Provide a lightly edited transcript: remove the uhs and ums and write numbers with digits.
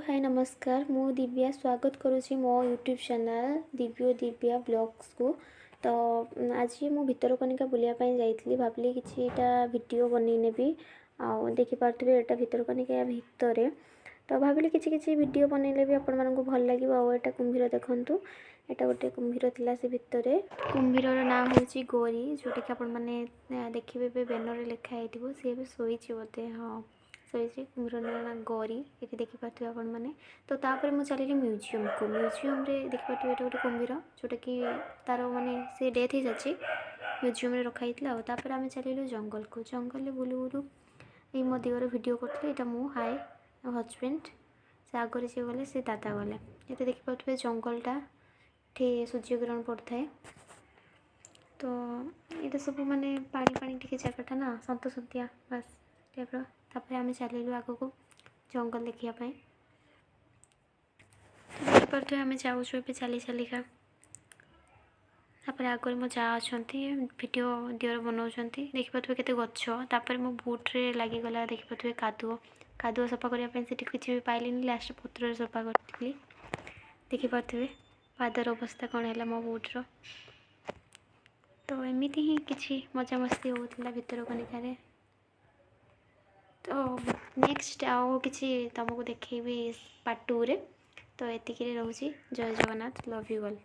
High, ନମସ୍କାର। ମୁଁ ଦିବ୍ୟା ସ୍ୱାଗତ କରୁଛି ମୋ ୟୁଟ୍ୟୁବ୍ ଚ୍ୟାନେଲ୍ ଦିବ୍ୟ ଦିବ୍ୟା ବ୍ଲଗ୍ସକୁ। ତ ଆଜି ମୁଁ ଭିତରକନିକା ବୁଲିବା ପାଇଁ ଯାଇଥିଲି। ଭାବିଲି କିଛିଟା ଭିଡ଼ିଓ ବନେଇ ନେବି। ଆଉ ଦେଖିପାରୁଥିବେ, ଏଇଟା ଭିତରକନିକା ଭିତରେ। ତ ଭାବିଲି କିଛି କିଛି ଭିଡ଼ିଓ ବନେଇଲେ ବି ଆପଣମାନଙ୍କୁ ଭଲ ଲାଗିବ। ଆଉ ଏଇଟା କୁମ୍ଭୀର ଦେଖନ୍ତୁ, ଏଇଟା ଗୋଟେ କୁମ୍ଭୀର ଥିଲା ସେ ଭିତରେ। କୁମ୍ଭୀରର ନାଁ ହେଉଛି ଗୌରୀ, ଯେଉଁଟାକି ଆପଣମାନେ ଦେଖିବେ ଏବେ ବ୍ୟାନରରେ ଲେଖା ହେଇଥିବ। ସିଏ ଏବେ ଶୋଇଛି ବୋଧେ। ହଁ, ଶୋଇଛି। କୁମ୍ଭୀରର ନାଁ ଗୌରୀ, ଏଠି ଦେଖିପାରୁଥିବେ ଆପଣମାନେ। ତ ତାପରେ ମୁଁ ଚାଲିଲି ମ୍ୟୁଜିୟମକୁ। ମ୍ୟୁଜିୟମରେ ଦେଖିପାରୁଥିବେ, ଏଇଟା ଗୋଟେ କୁମ୍ଭୀର, ଯେଉଁଟାକି ତାର ମାନେ ସେ ଡେଥ୍ ହେଇଯାଇଛି, ମ୍ୟୁଜିୟମରେ ରଖା ହେଇଥିଲା। ଆଉ ତାପରେ ଆମେ ଚାଲିଲୁ ଜଙ୍ଗଲକୁ। ଜଙ୍ଗଲରେ ବୁଲୁ ବୁଲୁ ଏଇ ମୋ ଦିଅର ଭିଡ଼ିଓ କରୁଥିଲେ। ଏଇଟା ମୁଁ, ହାଏ ହଜବେଣ୍ଡ। ସେ ଆଗରେ ଯିଏ ଗଲେ, ସେ ଦାଦା ଗଲେ। ଏଠି ଦେଖିପାରୁଥିବେ ଜଙ୍ଗଲଟା, ଏଠି ସୂର୍ଯ୍ୟକିରଣ ପଡ଼ୁଥାଏ। ତ ଏଇଟା ସବୁ ମାନେ ପାଣି ପାଣି ଟିକେ ଜାଗାଟା ନା, ସନ୍ତସନ୍ତିଆ ବାସ୍ ଟାଇପ୍ର। ତାପରେ ଆମେ ଚାଲିଲୁ ଆଗକୁ ଜଙ୍ଗଲ ଦେଖିବା ପାଇଁ। ଦେଖିପାରୁଥିବେ, ଆମେ ଯାଉଛୁ ଏବେ ଚାଲି ଚାଲିକା। ତାପରେ ଆଗରେ ମୋ ଯା ଅଛନ୍ତି, ଭିଡ଼ିଓ ଦିଅର ବନାଉଛନ୍ତି। ଦେଖିପାରୁଥିବେ କେତେ ଗଛ। ତାପରେ ମୋ ବୁଟ୍ରେ ଲାଗିଗଲା, ଦେଖିପାରୁଥିବେ, କାଦୁଅ। କାଦୁଅ ସଫା କରିବା ପାଇଁ ସେଠି କିଛି ବି ପାଇଲିନି, ଲାଷ୍ଟ ପତ୍ରରେ ସଫା କରିଥିଲି। ଦେଖିପାରୁଥିବେ ପାଦର ଅବସ୍ଥା କ'ଣ ହେଲା ମୋ ବୁଟ୍ର। ତ ଏମିତି ହିଁ କିଛି ମଜାମସ୍ତି ହେଉଥିଲା ଭିତରକନିକାରେ। ତ ନେକ୍ସଟ ଆଉ କିଛି ତୁମକୁ ଦେଖେଇବି ପାର୍ଟ 2ରେ। ତ ଏତିକିରେ ରହୁଛି। ଜୟ ଜଗନ୍ନାଥ, ଲଭ୍ you all.